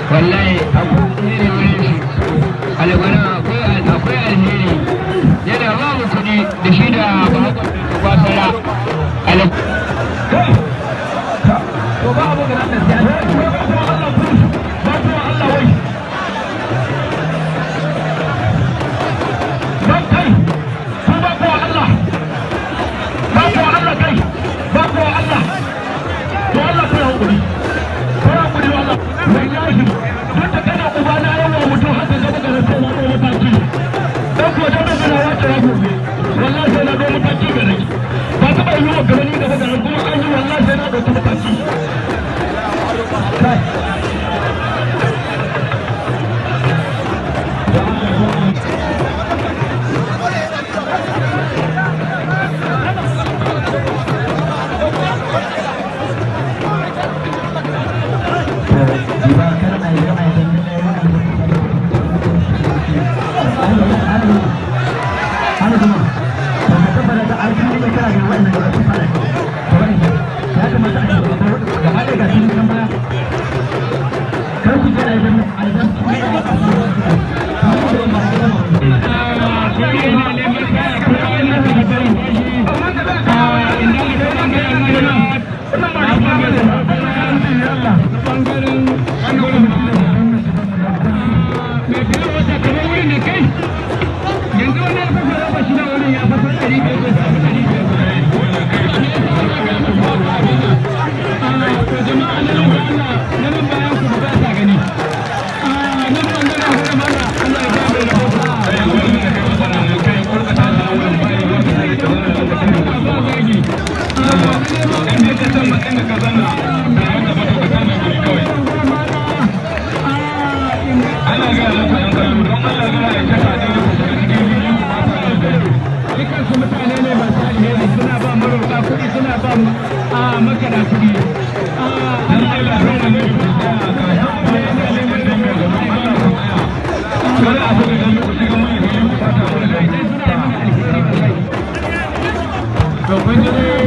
Wallahi akwai wurin shi algwana, akwai alheri, yana ba mu kuɗi da shi da bakon kwasara. To ba abu ga nan sai Allah ba ku Allah wai dan kai ku ba ku Allah ba ku Allah kai ba ku Allah. To Allah ku hakuri, ku hakuri Allah wallahi duk da kana uba na yawa mutum haka gaba ga sai na ɗau mataki dan ko dan da na wace ya gobe wallahi sai na ɗau mataki gare ki ba ta bai yi wa gaba ni gaba ga kuma an yi wallahi sai na ɗauki mataki kai. Dukansu mutane ne masu alheri, suna ba maroka kuɗi, suna ba a makara kuɗi. To kun ji.